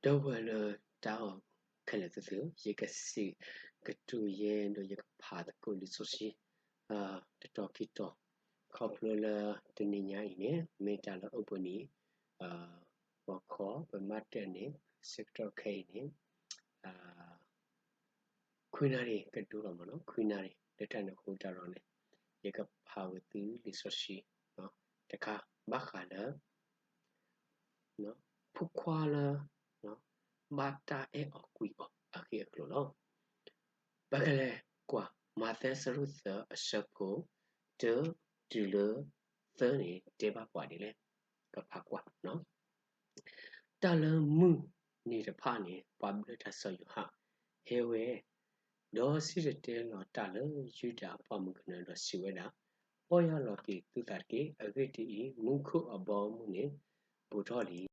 ဒီပုၢ်ဝဲၢ်လၢတၢ်အဲၣ်ခဲလၢာ်သ့ၣ်ဧၢ, ယကစံးကတိၤယဲဒီးယကဖးသကိးလံာ်စီဆှံ တတီၤခံတီၤ, ခီဖျိလၢတနံၤညါအံၤန့ၣ် မ့ၢ်တၢ်လၢအိၣ်ဘှံးနံၤ ဂီၤခီ ပမၤတၢ်န့ၣ် ဆၢကတီၢ်ခဲအံၤန့ၣ် ခွံနၣ်ရံၣ်ကဒိလီၤမးနီၤ, ခွံနၣ်ရံၣ် လၢတၢ်န့ၣ်အဃိတၢ်ဒီးန့ၣ် ယကဖးဝဲသုလံာ်စီဆှံတခါ ဘၣ်ဃးလၢ ဖိခွါလၢ ဘၣ်တၢ်အဲၣ်အီၤကွံာ်အီၤအဂ့ၢ်အကျိၤလီၤ. ပကလဲၤကွၢ် မးသဲအဆၢဒိၣ်သၢ အဆၢဖိတၢ တုၤလၢသၢန့ၣ် တဲဘၣ်ပှၤဒ်လဲၣ်. ကဖးကွၢ် တၢ်လၢမုၢ်နံၤတဖၣ်န့ၣ် ပှၤဘျၢတၢ်စီၤယိၤဟၣ်ဟဲဝဲ, ဒီးစံၣ်တဲၤတဲလီၤတၢ်လၢယူဒၤအပှၢ်မုၢ်ကနၢဒီးစံးဝဲဒၣ်, ပီၢ်ယၢ်လီၤက့ၤသုသးတက့ၢ်. အဂ့ၢ်ဒ်အံၤ, မူခိၣ်အဘီအမုၢ်န့ၣ် ဘူးထီၣ်လံ.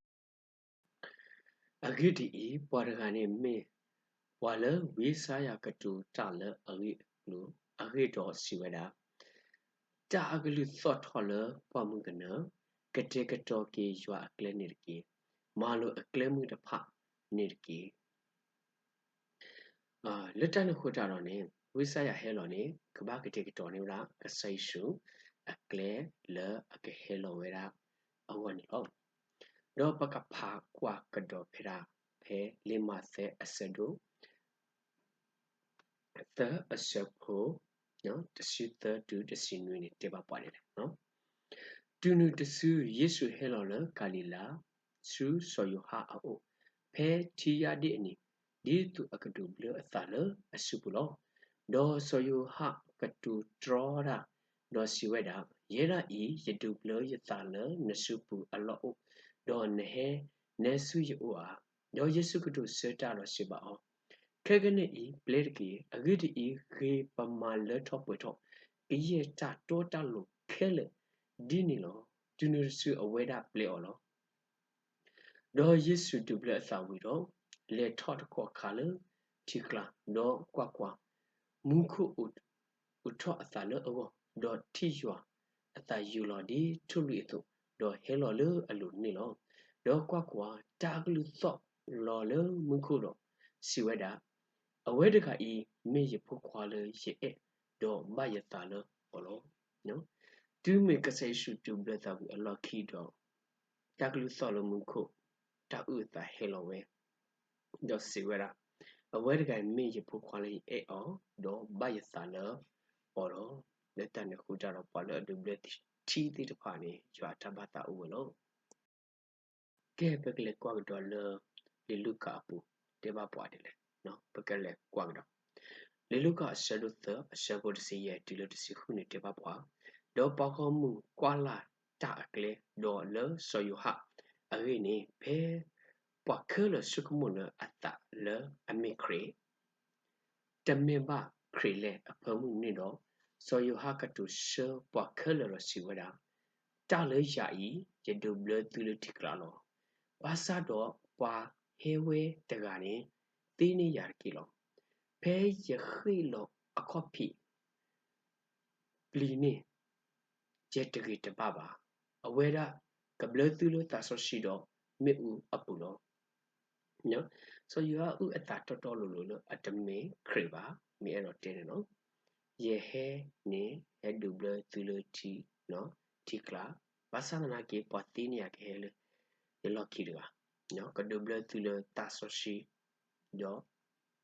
အဂ့ၢ်ဒ်အံၤ, ပှၤတဂၤန့ၣ်မ့ၢ်ပှၤလၢဝံယၡါယၤကတိၤတၢ်လၢအဂ့ၢ်အကျိၤအဂ့ၢ်ဒီးစံးဝဲဒၣ်, တၢ်အကလုၢ်သီၣ်ထီၣ်လၢပှၢ်မုၢ်ကနၢ, ကတဲာ်ကတီၤက့ၤယွၤအကျဲန့ၣ်တက့ၢ်. မၤလိာ်အကျဲမုၢ်တဖၣ်န့ၣ်တက့ၢ်. လၢတၢ်န့ၣ်အဃိတၢ်ဒီးန့ၣ် ဝံယၡါယၤဟဲလီၤန့ၣ် ကဘၣ်ကတဲာ်ကတီၤန့ၢ်ဝဲဒၣ် ကစၢ်ယ့ၣ်ၡူးအကျဲလၢအကဟဲလီၤဝဲဒၣ်အဂီၢ်န့ၣ်လီၤ. ဒီးပကဖးကွၢ်ကဒီးဖဲဒၣ် ဖဲလံာ်မးသဲအဆၢဒိၣ် သၢအဆၢဖိ တဆံသၢတုၤတဆံနွံန့ၣ် တဲဘၣ်ပှၤဒ်လဲၣ်. တုၤနုၤတစု ယ့ၣ်ၡူးဟဲလီၤလၢကၤလံၤလါ ဆူစီၤယိၤဟၣ်အအိၣ်, ဖဲထံယၣ်ဒ့ၣ်အနံၤ, ဒ်သိးအကဒိးဘျၢအသးလၢအစုပူၤလီၤ. ဒီးစီၤယိၤဟၣ်ကတိၤတြီတၢ်, ဒီးစံးဝဲဒၣ်, ယဲဒၣ်အံၤ ယဒိးဘျၢယသးလၢနစုပူၤအလီၢ်အိၣ်, ဒီးနဟဲနဲဆူယအိၣ်ဧါ. ဒီးယ့ၣ်ၡူးကတိၤဆၢတၢ်ဒီးစံးဘၣ်အီၤ, ခဲကနံၣ်အံၤ ပျဲတက့ၢ်. အဂ့ၢ်ဒ်အံၤ, ဂ့ၤပမၤလၢထီၣ်ပှဲၤထီၣ် ကယဲၢ်တၢ်တီတၢ်လိၤခဲလၢာ်ဒ်န့ၣ်လီၤ. တုၤနုၤတစုအဝဲဒၣ်ပျဲအီၤလီၤ. ဒီးယ့ၣ်ၡူးဒိးဘျၢအသးဝံၤဒီး လဲၤထီၣ်တကီၢ်ခါလၢထံကျါ, ဒီးကွၢ်ကွၢ်, မူခိၣ်အိးထီၣ်အသးလၢအဂီၢ်, ဒီးထံၣ်ယွၤအသးယိာ်လီၤဒ်ထိၣ်လွံၣ်အသိး, ဒီးဟဲလီၤလၢအလိၤန့ၣ်လီၤ. ဒီးကွၢ်ကွၢ်, တၢ်အကလုၢ်သီၣ်လီၤလၢမူခိၣ်ဒီး စံးဝဲဒၣ်, အဝဲတဂၤအံၤ မ့ၢ်ယဖိခွါလၢယအဲၣ်, ဒီးဘၣ်ယသးလၢအီၤလီၤ. တုၤမ့ၢ်ကစၢ်ယ့ၣ်ၡူးဒိးဘျၢသးဝံၤအလီၢ်ခံဒီး တၢ်ကလုၢ်သီၣ်လၢမူခိၣ် တၢ်အုၣ်အသးဟဲလီၤဝဲ, ဒီးစံးဝဲဒၣ်, အဝဲတဂၤအံၤမ့ၢ်ယဖိခွါလၢယအဲၣ်အီၤ, ဒီးဘၣ်ယသးလၢအီၤလီၤ. လၢတၢ်န့ၣ်အဃိတၢ်ဒီး ပှၤလၢအဒိးဘျၢထံသ့ၣ်တဖၣ်န့ၣ် ယွၤအတၢ်ဘၣ်သးအိၣ်ဝဲလီၤ. ကဲ ပကလဲၤကွၢ်ကဒီးလၢ လံာ်လူၤကၣ်အပူၤ တဲဘၣ်ပှၤဒ်လဲၣ်. ပကလဲၤကွၢ်ကဒီး လံာ်လူၤကၣ်အဆၢဒိၣ်သၢ အဆၢဖိတဆံယဲၢ်တုၤလၢတဆံဃုန့ၣ် တဲဘၣ်ပှၤ, ဒီးပှၤဂီၢ်မုၢ်ကွၢ်လၢ်တၢ်အကျဲ, ဒီးလၢစီၤယိၤဟၣ်အဂ့ၢ်န့ၣ်, ဖဲပှၤခဲလၢာ်ဆိကမိၣ်လၢအသးလၢအမ့ၢ်ခရံာ် တမ့ၢ်ဘၣ်ခရံာ်လဲၣ်အဖၢမုၢ်န့ၣ်ဒီး, စီၤယိၤဟၣ်ကတိၤဆၢပှၤခဲလၢာ်ဒီးစံးဝဲဒၣ်, တၢ်လၢယၤအံၤ ယဒိးဘျၢသုလၢထံကျါလီၤ. ဘၣ်ဆၣ်ဒီးပှၤဟဲဝဲတဂၤန့ၣ် သ့န့ၢ်ယၤတက့ၢ်လီၤ. ဖဲယဃ့ၢ်လီၤအခီၣ်ဖံး ပျံၤန့ၢ် ယဲတဂ့ၤတဘၣ်ဘၣ်. အဝဲဒၣ်ကဘျၢသုလၢသးစီဆှံဒီးမ့ၣ်အူအပူၤလီၤ. စီၤယိၤဟၣ်အုၣ်အသးတီတီလိၤလိၤလၢအတမ့ၢ်ခရံာ်ဘၣ်, မ့ၢ်အဲၣ်ဒိးတဲန့ၣ်လီၤ. ယဟဲန့ၣ် ဟဲဒိးဘျၢသုလၢထံ, ထံကျါ, ဘၣ်ဆၣ်သနာ်က့ ပှၤသ့န့ၢ်ယၤကဟဲလၢ ယလီၢ်ခံတဂၤ, ကဒိးဘျၢသုလၢသးစီဆှံ ဒီး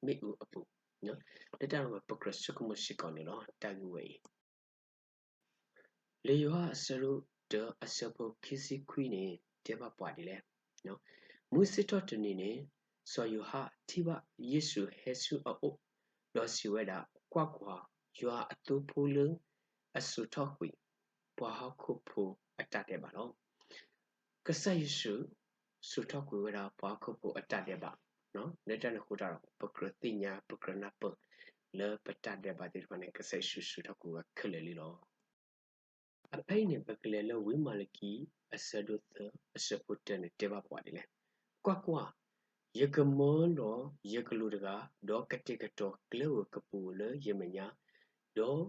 မ့ၣ်အူအပူၤ, လၢတၢ်န့ၣ်ဝဲ ပကြၢးဆိကမိၣ်စ့ၢ်ကီးန့ၣ်လီၤ. တၢ်ဂ့ၢ်ဝဲအံၤ လံာ်ယိၤဟၣ်အဆၢဒိၣ်တၢအဆၢဖိခံဆံခွံန့ၣ် တဲဘၣ်ပှၤဒ်လဲၣ်. မုၢ်ဆ့ၣ်ထီၣ်တနံၤန့ၣ် စီၤယိၤဟၣ်ထံၣ်ဘၣ်ယ့ၣ်ၡူးဟဲဆူအအိၣ်, ဒီးစံးဝဲဒၣ်, ကွၢ်ကွၢ်, ယွၤအသိဖိလၢအစိာ်ထီၣ်ကွံာ် ပှၤဟီၣ်ခိၣ်ဖိအတၢ်ဒဲးဘးလီၤ. ကစၢ်ယ့ၣ်ၡူး စိာ်ထီၣ်ကွံာ်ဝဲဒၣ်ပှၤဟီၣ်ခိၣ်ဖိအတၢ်ဒဲးဘး, လၢတၢ်န့ၣ်အဃိတၢ်ဒီး ပကြၢးသ့ၣ်ညါ ပကြၢးနၢ်ပၢၢ် လၢပတၢ်ဒဲးဘးသ့ၣ်တဖၣ်န့ၣ် ကစၢ်ယ့ၣ်ၡူးစိာ်ထီၣ်ကွံာ်ဝဲခဲလၢာ်လံလီၤ. အဖဲအံၤန့ၣ် ပကလဲၤလၢဝံမၤလကံ အဆၢဒိၣ်သၢ အဆၢဖိတၢန့ၣ် တဲဘၣ်ပှၤဒ်လဲၣ်. ကွၢ်ကွၢ်, ယကမၢလီၤယကလူးတဂၤ, ဒီးကတဲာ်ကတီၤကျဲဧိၤကပူၤဧိၤလၢယမဲာ်ညါ, ဒီး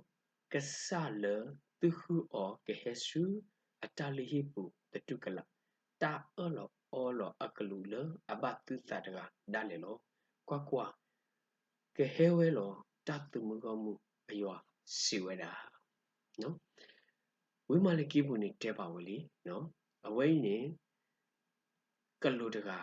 ကစၢ်လၢသုဃုအီၤကဟဲဆူအတၢ်လုၢ်ဟံၣ်ပူၤသတူၢ်ကလာ်, တၢ်အၢၣ်လီၤအီလီၤအက ကစၢ်ယွၤကလုၢ်လၢအဘၣ်သုသးတဂၤဒၣ်လဲာ်လီၤ. ကွၢ်ကွၢ်, ကဟဲဝဲလီၤတၢ်သုးမုၢ်ဂီၢ်မုၢ်အယွၤစံးဝဲဒၣ်. ဝံမၤလကံပူၤန့ၣ်တဲဘၣ်ဝဲလံ, အဝဲအံၤန့ၣ် ကလူးတဂၤ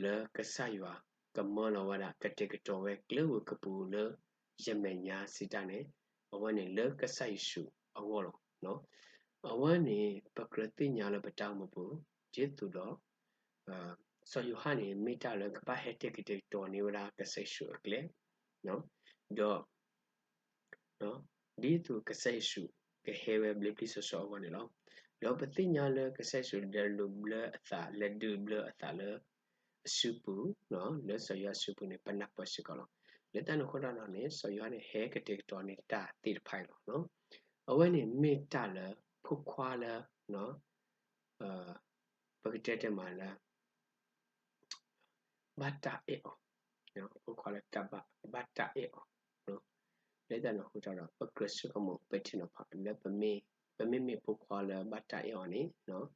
လၢကစၢ်ယွၤကမၢလီၤဝဲဒၣ် ကတဲာ်ကတီၤဝဲကျဲဝဲၤကပူၤလၢယမဲာ်ညါစံးတၢ်န့ၣ်, အဝဲန့ၣ်လၢကစၢ်ယ့ၣ်ၡူးအဂီၢ်လီၤ. အဝဲန့ၣ် ပကြၢးသ့ၣ်ညါလၢပတၢ်အိၣ်မူပူၤ ဒ်သိးဒီး စီၤယိၤဟၣ်န့ၣ် မ့ၢ်တၢ်လၢကဘၣ်ဟဲတဲာ်ကတဲာ်ကတီၤန့ၢ်ဝဲဒၣ်ကစၢ်ယ့ၣ်ၡူးအကျဲ, ဒီး ဒ်သိးကစၢ်ယ့ၣ်ၡူးကဟဲဝဲဘျ့ဘျ့ဆှီဆှီအဂီၢ်န့ၣ်လီၤ. ဒီးပသ့ၣ်ညါလၢကစၢ်ယ့ၣ်ၡူးလဲၤလူၤဘျၢအသး လဲၤဒုးဘျၢအသးလၢ အစုပူၤ, လၢစီၤယိၤဟၣ်အစုပူၤန့ၣ် ပနၢ်ပၢၢ်စ့ၢ်ကီးလီၤ. လၢတၢ်န့ၣ်အဃိသတးဒီးန့ၣ် စီၤယိၤဟၣ်န့ၣ် ဟဲကတဲာ်ကတီၤန့ၢ်တၢ်သ့ၣ်တဖၣ်အံၤလီၤ. အဝဲန့ၣ်မ့ၢ်တၢ်လၢ ဖိခွါလၢ ပကတဲတဲမးလၢ ဘၣ်တၢ်အဲၣ်အီၤ, ဖိခွါလၢတၢ်ဘၣ် ဘၣ်တၢ်အဲၣ်အီၤ, လၢတၢ်န့ၣ်အဃိသတးဒီး ပကြၢးဆိကမိၣ်ပဲာ်ထံနီၤဖးလၢ ပမ့မ့ၢ်ဖိခွါလၢဘၣ်တၢ်အဲၣ်အီၤန့ၣ်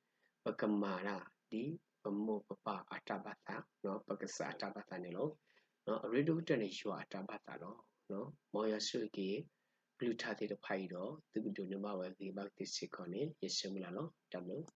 ပကမၤတၢ်ဒ်ပမိၢ်ပပၢ်အတၢ်ဘၣ်သး, ပကစၢ်အတၢ်ဘၣ်သးန့ၣ်လီၤ. အရ့ဒိၣ်ကတၢၢ်န့ၣ် ယွၤအတၢ်ဘၣ်သးလီၤ. မ်ယွၤဆိၣ်ဂ့ၤက့ၤ ကလုၢ်ကထါသ့ၣ်တဖၣ်အံၤဒီး သုကဒိးန့ၢ်ဘၣ်ဝဲဂ့ၤဘၣ်ကသ့စ့ၢ်ကီးန့ၣ် ယဆၢမုၢ်လၢ်လီၤ. တၢ်ဘျုး